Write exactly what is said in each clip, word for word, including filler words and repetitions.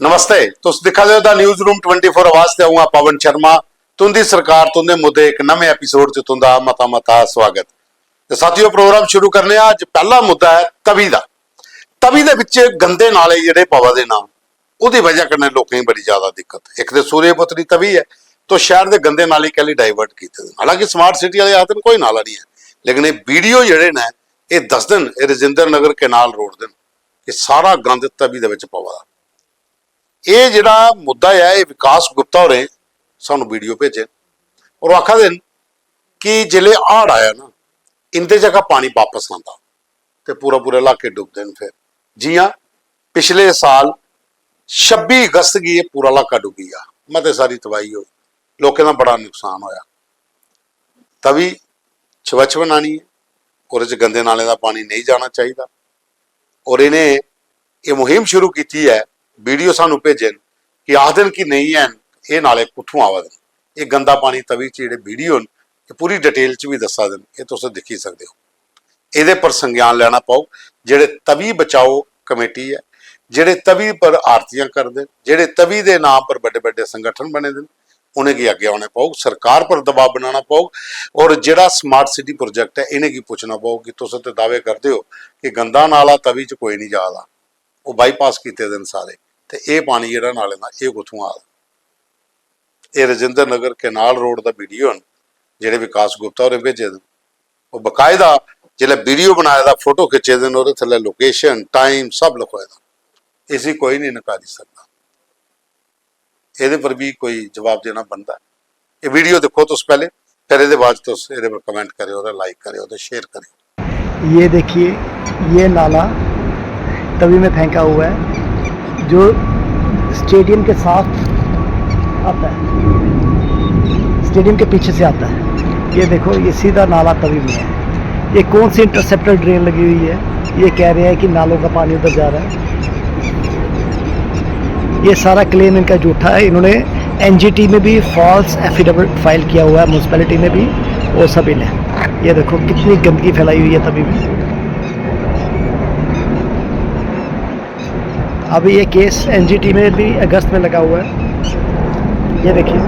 नमस्ते, तुस दिक्खा दे ओ the news room twenty four आवाज ते अ'ऊं आं पवन शर्मा। तुं'दी सरकार, तुं'दे मुद्दे इक नमें एपिसोड च तुं'दा मता मता स्वागत। ते साथियो, प्रोग्राम शुरू करने आं। अज्ज पैह्ला मुद्दा ऐ तवी दा। तवी दे बिच गंदे नाले जेह्ड़े पवा दे न, ओह्दी बजह कन्नै लोकें गी बड़ी ज्यादा दिक्कत। इक ते सूर्यपुत्री तवी ऐ, तो शैह्र दे गंदे नाले कैह्ली डाइवर्ट कीते दे न। हालांकि स्मार्ट सिटी आह्ले आखदे न कोई नाला निं ऐ, लेकिन एह् वीडियो जेह्ड़े न, एह् दसदे न, एह् रजिंदर नगर कैनाल रोड दे न, कि सारा गंद तवी दे बिच पवा दा। एह् जेह्ड़ा मुद्दा ऐ, एह् विकास गुप्ता होरें सानू वीडियो भेजे और आखा दे न कि जिसलै हाड़ आया ना, इंदे जगह पानी बापस आंदा ते पूरा पूरे इलाके डुबदे न। फिर जियां पिछले साल छब्बी अगस्त गी एह् पूरा इलाका डुब्बी गेआ, मते सारी तबाही होई, लोकें दा बड़ा नुकसान होया। तवी स्वच्छ बनानी ऐ, ओह्दे च गंदे नालें दा पानी नेईं जाना चाहिदा। और इ'नें एह् मुहिम शुरू कीती ऐ, वीडियो सानू भेजे न कि आखदे न कि नेईं हैन, एह् नाले कुत्थुं आवा दे न, एह् गंदा पानी तवी च जेह्ड़े वीडियो न, एह् पूरी डिटेल च बी दस्सा दे न, एह् तुस दिक्खी सकदे ओ। एह्दे पर संज्ञान लैना पौग। जेह्ड़े तवी बचाओ कमेटी ऐ, जेह्ड़े तवी पर आरतियां करदे न, जेह्ड़े तवी दे नाम पर बड्डे बड्डे संगठन बने दे न, उ'नेंगी अग्गें औने पौग, सरकार पर दबाव बनाना पौग। और जेह्ड़ा स्मार्ट सिटी प्रोजेक्ट ऐ, इ'नेंगी पुच्छना पौग कि तुस ते दावे करदे ओ कि गंदा नाला तवी च कोई निं जा दा, ओह् बाईपास कीते दे न सारे, ते एह् पानी जेह्ड़ा नालें दा, एह् कुत्थुं आ दा? एह् रजिंदर नगर कैनाल रोड दा वीडियो न, जेह्ड़े विकास गुप्ता होरें भेजे दे न। ओह् बकायदा जिसलै वीडियो बनाए दा, फोटो खिच्चे दे न, ओह्दे थल्लै लोकेशन, टाइम सब लखोए दा। इसी कोई निं नकारी सकदा। एह्दे पर बी कोई जवाब देना बनदा ऐ। एह् वीडियो दिक्खो तुस पैह्ले, फिर एह्दे बाद च तुस एह्दे पर कमेंट करेओ ते लाइक करेओ ते शेयर करेओ। ये देखिए, ये नाला तवी में फेंका हुआ है जो स्टेडियम के साथ आता है, स्टेडियम के पीछे से आता है। ये देखो, ये सीधा नाला तवी में है। ये कौन सी इंटरसेप्टर ड्रेन लगी हुई है, ये कह रहे हैं कि नालों का पानी उधर जा रहा है। ये सारा क्लेम इनका झूठा है। इन्होंने एनजीटी में भी फॉल्स एफिडेविट फाइल किया हुआ है, म्यूनसिपैलिटी में भी, वो सभी ने। ये देखो, कितनी गंदगी फैलाई हुई है तवी में। अभी ये केस एनजीटी में भी अगस्त में लगा हुआ है। ये देखिए,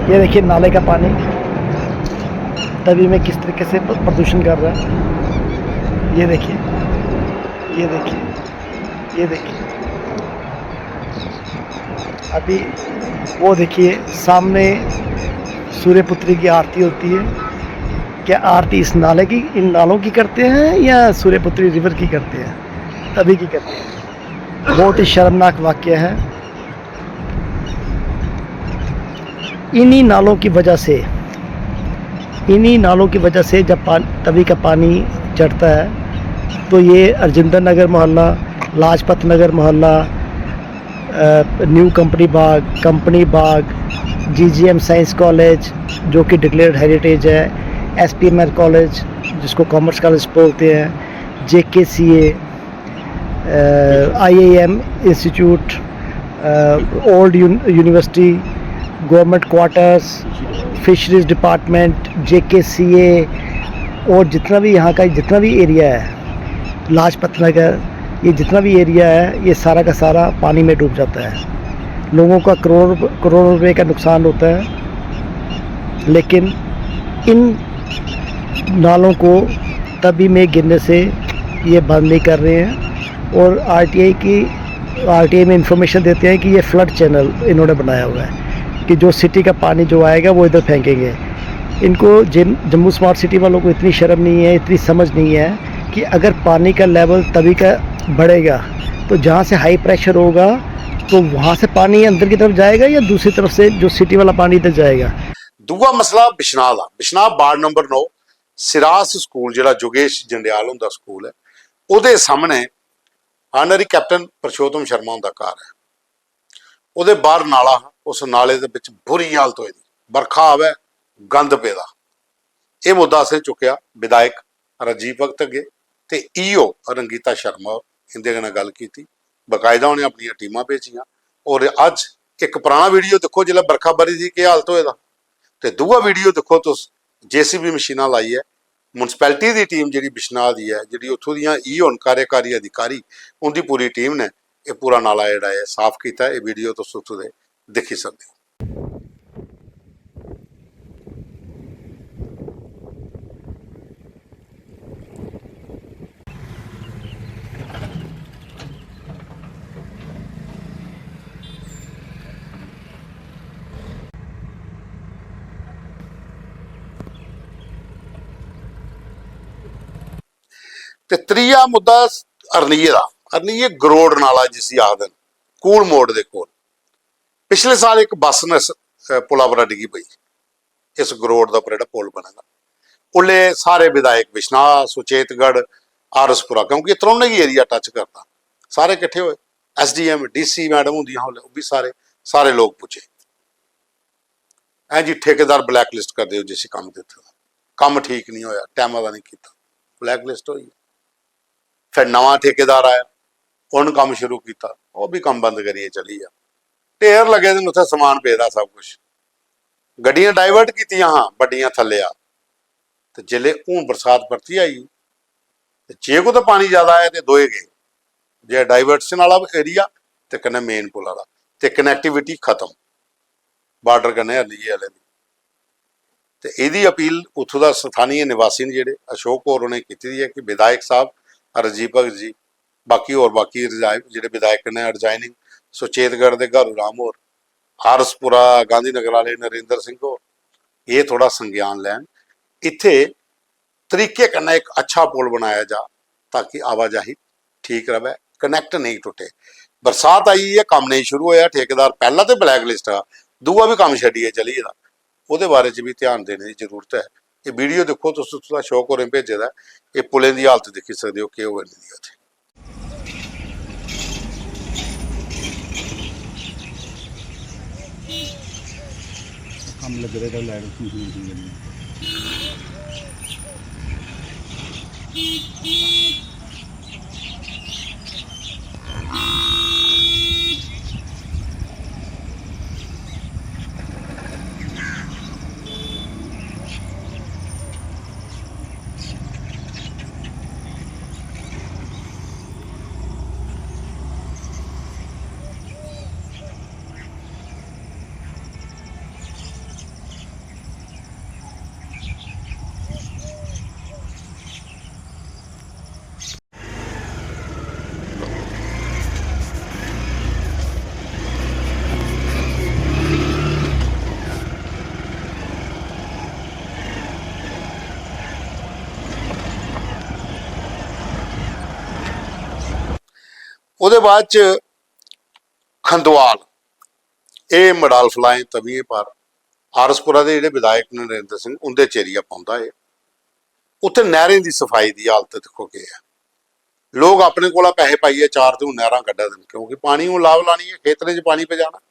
ये देखिए नाले का पानी तवी में किस तरीके से प्रदूषण कर रहा है। ये देखिए, ये देखिए, ये देखिए, अभी वो देखिए, सामने सूर्यपुत्री की आरती होती है। क्या आरती इस नाले की, इन नालों की करते हैं या सूर्यपुत्री रिवर की करते हैं, तवी की करते हैं? बहुत ही शर्मनाक वाक्य है। इन्हीं नालों की वजह से, इन्हीं नालों की वजह से जब पा-, तवी का पानी चढ़ता है, तो ये अरजिंदर नगर मोहल्ला, लाजपत नगर मोहल्ला, अ, new company Bagh, company Bagh, GGM science college, जो कि डिक्लेयर्ड हेरिटेज है, एसपीएमआर कॉलेज, जिसको कॉमर्स कॉलेज बोलते हैं, JKCA, IIM institute, old university, government quarters, fisheries department, JKCA, और जितना भी यहाँ का जितना भी एरिया है, लाजपत नगर, ये जितना भी एरिया है, ये सारा का सारा पानी में डूब जाता है। लोगों का करोड़ करोड़ों रुपए का नुकसान होता है, लेकिन इन नालों को तवी में गिरने से ये बंद नहीं कर रहे हैं। और आरटीआई की, आरटीआई में इंफॉर्मेशन देते हैं कि ये फ्लड चैनल इन्होंने बनाया हुआ है, कि जो सिटी का पानी जो आएगा, वो इधर फेंकेंगे। इनको जिन, जम्मू स्मार्ट सिटी वालों को इतनी शर्म नहीं है, इतनी समझ नहीं है कि अगर पानी का लेवल तवी का बढ़ेगा, तो जहाँ से हाई प्रेशर होगा, तो वहाँ से पानी अंदर की तरफ जाएगा या दूसरी तरफ से जो सिटी वाला पानी इधर जाएगा। दूआ मसला बिश्नाह दा। बिश्नाह वार्ड नंबर नौ, सिरास स्कूल, जेह्ड़ा योगेश जंडेआल हुंदा स्कूल ऐ, ओह्दे सामनै आनरी कैप्टन पुरुषोत्तम शर्मा हुंदा घर ऐ। ओह्दे बाह्र नाला हा, उस नाले दे बिच बुरी हालत होई दी, बरखा आवै, गंद पेदा। एह् मुद्दा असें चुक्केआ विधायक राजीव भगत अग्गे ते ईओ रंगीता शर्मा होर, इंदे कन्नै गल्ल कीती। बकायदा उ'नें अपनियां टीमां भेजियां। और अज्ज इक पराना वीडियो दिक्खो, जिसलै बरखा बरी दी केह् हालत होए दा। ते दूआ वीडियो दिक्खो तुस, जेसीबी मशीनां लाइयै म्युनिसिपैलिटी दी टीम जेह्ड़ी बिश्नाह दी ऐ, जेह्ड़ी उत्थूं दियां ईओ न, कार्यकारी अधिकारी, उं'दी पूरी टीम ने एह् पूरा नाला जेह्ड़ा ऐ साफ कीता। एह् वीडियो तुस उत्थूं दे दिक्खी सकदे ओ। ते त्रीया मुद्दा हरनिये दा। हरनिये गरोड़ नाला जिसी आखदे न, कूल मोड़ दे कोल पिछले साल इक बस न इस, अ, पुला परा डिग्गी पई। इस गरोड़ दा उप्पर जेह्ड़ा पुल बने दा, उसलै सारे विधायक बिश्नाह, सुचेतगढ़, आरएसपुरा, क्योंकि त्रौनें गी एरिया टच करदा, सारे किट्ठे होए। एसडीएम, डीसी मैडम होंदियां हां उसलै, ओह् बी सारे, सारे लोक पुज्जे। ऐ जी ठेकेदार ब्लैक लिस्ट करदे ओ जिसी कम्म दित्ते दा, कम्म ठीक नहीं होया, टैमा दा नहीं कीता, ब्लैक लिस्ट होई। फिर नमां ठेकेदार आया, उन्न कम्म शुरू कीता, ओह् भी कम्म बंद करियै चली गेआ। ढेर लग्गे दे न उत्थै, समान पेदा सब कुछ। गड्डियां डाइवर्ट कीतियां हां बड्डियां थल्ले आ, ते जिसलै हून बरसात परतियै आई, ते जे कुतै पानी ज्यादा आया ते दोए गे, जे डाइवर्शन आह्ला एरिया ते कन्नै मेन पुल आह्ला, ते कनैक्टिविटी खत्म बार्डर कन्नै हरनिये आह्ले दी। ते एह्दी अपील उत्थूं दा स्थानीय निवासी न जेह्ड़े अशोक होर उ'नें कीती दी ऐ कि विधायक साहब राजीव भगत जी, बाकी होर बाकी रिजाइन जेह्ड़े विधायक न, रिजाइनिंग सुचेतगढ़ दे घारू राम होर, आरएसपुरा गांधीनगर आह्ले नरेंद्र सिंह होर, एह् थोह्ड़ा संज्ञान लैन। इत्थै तरीके कन्नै इक अच्छा पुल बनाया जा ताकि आवाजाही ठीक र'वै, कनैक्ट नेईं टुट्टे। बरसात आई ऐ, कम्म नेईं शुरू होया, ठेकेदार पैह्ला ते ब्लैक लिस्ट हा, दूआ बी कम्म छड्डियै चली गेदा। ओह्दे बारे च बी ध्यान देने दी जरूरत ऐ। एह् वीडियो दिक्खो तुस, उत्थूं दा अशोक होरें भेजे दा ऐ। एह् पुलें दी हालत दिक्खी सकदे ओ केह् होआ दी ऐ उत्थै। कम्म लग्गे दे, लाइट मशीन मशीन चली। ओह्दे बाद च खंदवाल, एह् मडाल फलाएं तवियें पर आरएसपुरा दे जेह्ड़े विधायक न नरेंद्र सिंह, उं'दे च एरिया पौंदा एह्। उत्थै नैह्रें दी सफाई दी हालत दिक्खो केह् ऐ। लोक अपने कोला पैसे पाइयै चार ते हून नैह्रां कड्ढा दे न, क्योंकि पानी हून लाव लानी ऐ, खेतरें च पानी पजाना।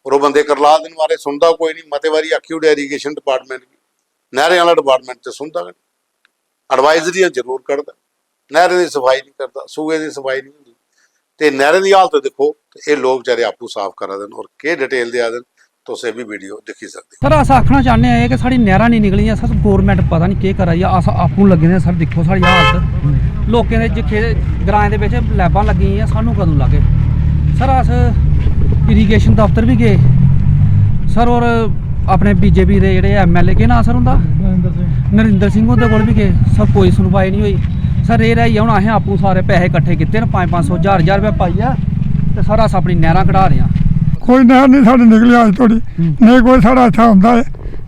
और ओह् बंदे करला दे न, मारे सुनदा कोई नहीं। मते बारी आखी ओड़ेआ इरीगेशन डिपार्टमेंट गी, नैह्रें आह्ला डिपार्टमेंट ते सुनदा गै नहीं। एडवाइजरियां जरूर कढदा, नैह्रें दी सफाई नहीं करदा, सूए दी सफाई नहीं होंदी। ते नैह्रें दी हालत दिक्खो, ते एह् लोक बेचारे आपूं साफ करा दे न और केह् डिटेल देआ दे न, तुस एह् बी वीडियो दिक्खी सकदे ओ। सर, अस आखना चाह्न्ने आं कि साढ़ी नैह्रां नेईं निकलियां, सर, गौरमैंट पता निं केह् करा दी ऐ, अस आपूं लग्गे दे आं, सर, दिक्खो साढ़ी हालत। लोकें दे जे खे-, ग्राएं दे बिच लैबां लग्गी दियां, सानूं कदूं लागे? सर, अस इरीगेशन दफ्तर बी गे, सर, होर अपने बीजेपी दे जेह्ड़े एमएलए, केह् नांऽ सर उं'दा? नरेंद्र सिंह। नरेंद्र सिंह हुंदे कोल बी गे, सर, कोई सुनवाई निं होई। सर, रेही रहाइयै हून असें आपूं सारे पैसे कट्ठे कीते न, पंज पंज सौ, ज्हार ज्हार रपेआ पाइयै, ते सर, अस अपनी नैह्रां कढा दे आं। कोई नैह्र निं साढ़ी निकली अज्ज धोड़ी, हम्म। नेईं कोई साढ़ा इत्थै औंदा ऐ।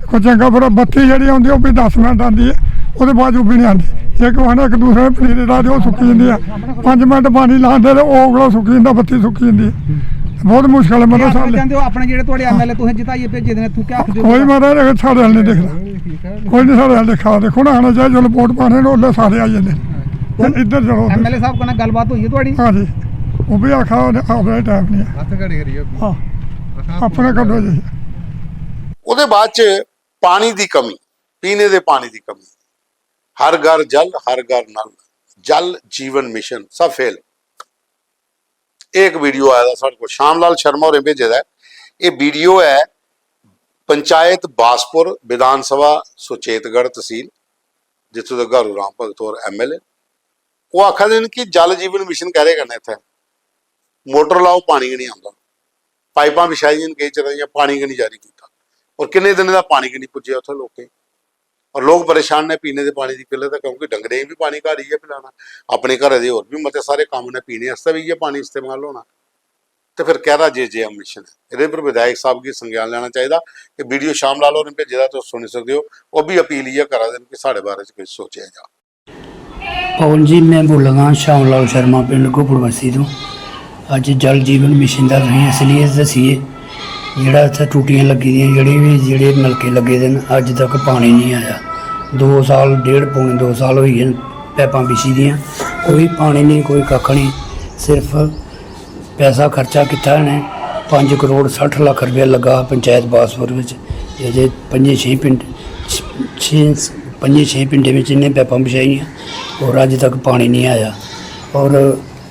कोई चंगा बुरा बत्ती जेह्ड़ी औंदी, ओह् बी दस मिंट आंदी ऐ, ओह्दे बाद ओह् बी निं आंदी। इक बार इक दूसरे ने पनीरी ला दे, ओह् सुक्की जंदी ऐ। पंज मिंट पानी लांदे ते ओह् कोला सुक्की जंदा, बत्ती सुक्की जंदी ऐ। बहुत मुश्कल ऐ, मतलब, केह् आखना साढ़े चांह्दे ओ, अपने जेह्ड़े थुआढ़े एमएलए तुसें जिताइयै भेजे दे न, इत्थूं केह् आखदे ओ? कोई, महाराज, अगर साढ़े अल्ल निं दिखदा, कोई निं साढ़े अल्ल दिक्खा दा। दिक्खो ना, आना चाहिए, जिसलै वोट पाने न, उसलै सारे आई जंदे न। ते इद्धर चलो। एमएलए साह्ब कन्नै गल्लबात होई ऐ थुआढ़ी? हां जी, ओह् बी आखा दा, अपना टाइम निं ऐ। हत्थ खड़े करियै। हां, अपना कड्ढो जी। ओह्दे बाद च पानी दी कमी, पीने दे पानी दी कमी, हर घर जल, हर घर नल, जल जीवन मिशन सब फेल। एह् इक वीडियो आए दा साढ़े कोल, श्याम लाल शर्मा होरें भेजे दा ऐ। एह् वीडियो ऐ पंचायत बासपुर, विधानसभा सुचेतगढ़ तसील, जित्थूं दे घारू राम भगत होर एमएलए। ओह् आखा दे न कि जल जीवन मिशन कैह्दे कन्नै इत्थै? मोटर लाओ, पानी गै निं आंदा। पाइपां बिछाई दियां न केईं चिरै दियां, पानी गै निं जारी कीता। और किन्ने दिनें दा पानी गै निं पुज्जेआ उत्थै लोकें गी। और लोक परेशान न पीने दे पानी दी किल्लत ऐ, क्योंकि डंगरें गी बी पानी घर इ'यै पिलाना, अपने घरै दे होर बी मते सारे कम्म न, पीने आस्तै बी इ'यै पानी इस्तेमाल होना। ते फिर कैह्दा जे जे एम मिशन ऐ? एह्दे पर विधायक साहब गी संज्ञान लैना चाहिदा। एह् वीडियो श्याम लाल होरें भेजे दा, तुस सुनी सकदे ओ। ओह् बी अपील इ'यै करा दे न कि साढ़े बारे च किश सोचेआ जा। पवन जी, में बोल्ला दा श्याम लाल शर्मा, पिंड घोपड़ बस्ती तों। अज्ज जल जीवन मिशन दा तुसेंगी असलीयत दस्सिए। जेह्ड़ा इत्थै टूटियां लग्गी दियां, जेह्ड़े बी जेह्ड़े नलके लग्गे दे न, अज्ज तक पानी निं आया। दो साल, डेढ़ पौने दो साल होई गे न, पैपां बिछी दियां, कोई पानी निं, कोई कक्ख निं। सिर्फ पैसा खर्चा कीता इ'नें, पंज करोड़ सट्ठ लक्ख रपेआ लग्गा हा पंचैत बासपुर बिच, जेह्दे पंजें छें पिंड, छें, पंजें छें पिंडें बिच इ'नें पैपां बछाइयां और अज्ज तक पानी निं आया। और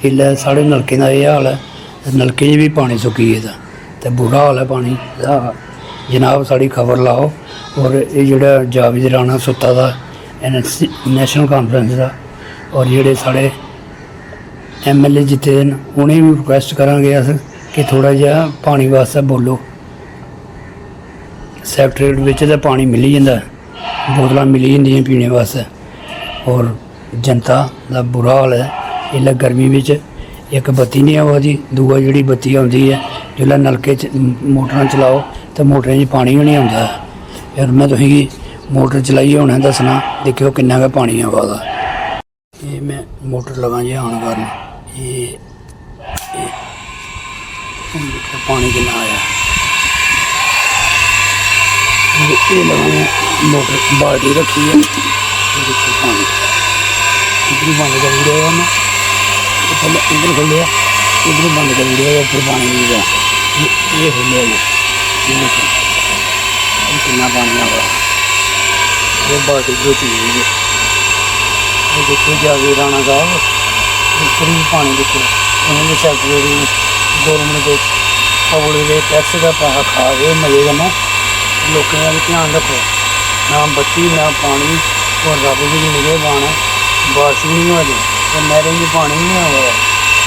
इसलै साढ़े नलकें दा एह् हाल ऐ, नलकें च बी पानी सुक्की गेदा ते बुरा हाल ऐ पानी दा। जनाब, साढ़ी खबर लाओ। और एह् जेह्ड़ा जावेद राणा सुत्ता दा नैशनल कांफ्रैंस दा, और जेह्ड़े साढ़े एम एल ए जित्ते दे न, उ'नेंगी बी रिक्वैस्ट करांगे अस कि थोह्ड़ा जेहा पानी बास्तै बोलो। सैक्रेटेरिएट बिच्च ते पानी मिली जंदा ऐ, बोतलां मिली जंदियां पीने बास्तै। और जनता दा बुरा हाल ऐ, इसलै गर्मी बिच्च इक बत्ती निं आवा दी, दूआ जेह्ड़ी बत्ती औंदी ऐ, जिसलै नलके च मोटरां चलाओ ते मोटरें च पानी गै निं औंदा ऐ। फिर में तुसेंगी मोटर चलाइयै हुनै दस्सना, दिक्खेओ किन्ना गै पानी आवा दा। एह् में मोटर लगा जे on करन, एह्, एह्, हून दिक्खो पानी किन्ना आया। एह्, एह् लगा में मोटर बाल्टी रक्खी ऐ, एह् दिक्खो पानी इद्धर बंद करी ओड़ेआ में, एह् पैह्लें इद्धर खोह्लेआ, इद्धर बंद करी ओड़ेआ, उप्पर पानी निं गेआ। एह्, एह् खोह्लेआ जी, एह् दिक्खो, एह् किन्ना पानी आवा दा। एह् बाल्टी धोती गेदी ऐ। एह् दिक्खो जावेद राणा साहब, इद्धर बी पानी दिक्खो, उ'नें बी सैक्रेटरी गौरमैंट दे पकौड़े दे टैक्स दा पैसा खा दे मजे कन्नै, लोकें दा बी ध्यान रक्खो। ना बत्ती, ना पानी, और रब्ब दी निगहबान ऐ, बारश बी निं होआ दी ते नैह्रें च पानी बी निं आवा दा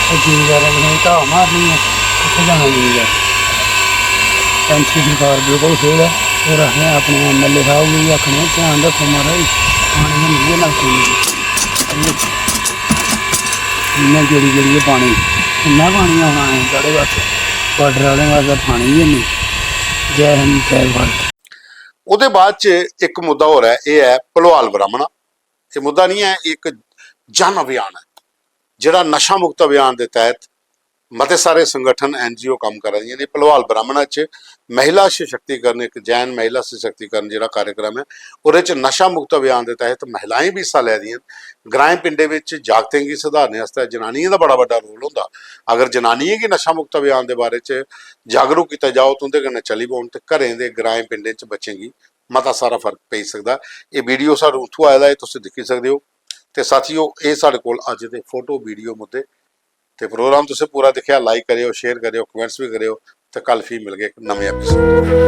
ते जमींदारें दियें धाह् मारनी ऐ, कुत्थै जाना जमींदार? पैंथी सरकार बिल्कुल फेल ऐ। और असें अपने एम एल ए साहब गी बी आखने आं, ध्यान रक्खो महाराज, पानी दा मिलियै नलके गी। इ'यां गेड़ी गेड़ियै पानी, इन्ना पानी औना ऐ साढ़े पासै, बार्डर आह्लें पासै पानी गै निं। जै हिंद, जै भारत। ओह्दे बाद च इक मुद्दा होर ऐ, एह् ऐ भलवाल ब्राह्मणा। एह् मुद्दा निं ऐ, इक जन अभियान ऐ, जेह्ड़ा नशा मुक्त अभियान दे तैह्त मते सारे संगठन, एन जी ओ कम्म करा दियां न। भलवाल ब्राह्मणा च महिला सशक्तिकरण, इक जैन महिला सशक्तिकरण जेह्ड़ा कार्यक्रम ऐ, ओह्दे च नशा मुक्त अभियान दे तैह्त महिलाएं बी हिस्सा लै दियां न। ग्राएं पिंडें बिच जागतें गी सुधारने आस्तै जनानियें दा बड़ा बड्डा रोल होंदा। अगर जनानियें गी नशा मुक्त अभियान दे बारे च जागरूक कीता जाओ, तुं'दे कन्नै चली पौन ते घरें दे, ग्राएं पिंडें च बच्चें गी मता सारा फर्क पेई सकदा। एह् वीडियो साढ़े उत्थूं आए दा, एह् तुस दिक्खी सकदे ओ। ते साथियो, एह् साढ़े कोल अज्ज दे फोटो, वीडियो, मुद्दे। ते प्रोग्राम तुसें पूरा दिक्खेआ, लाइक करेओ, शेयर करेओ, कमेंट्स बी करेओ। ते कल फ्ही मिलगे इक नमें एपिसोड।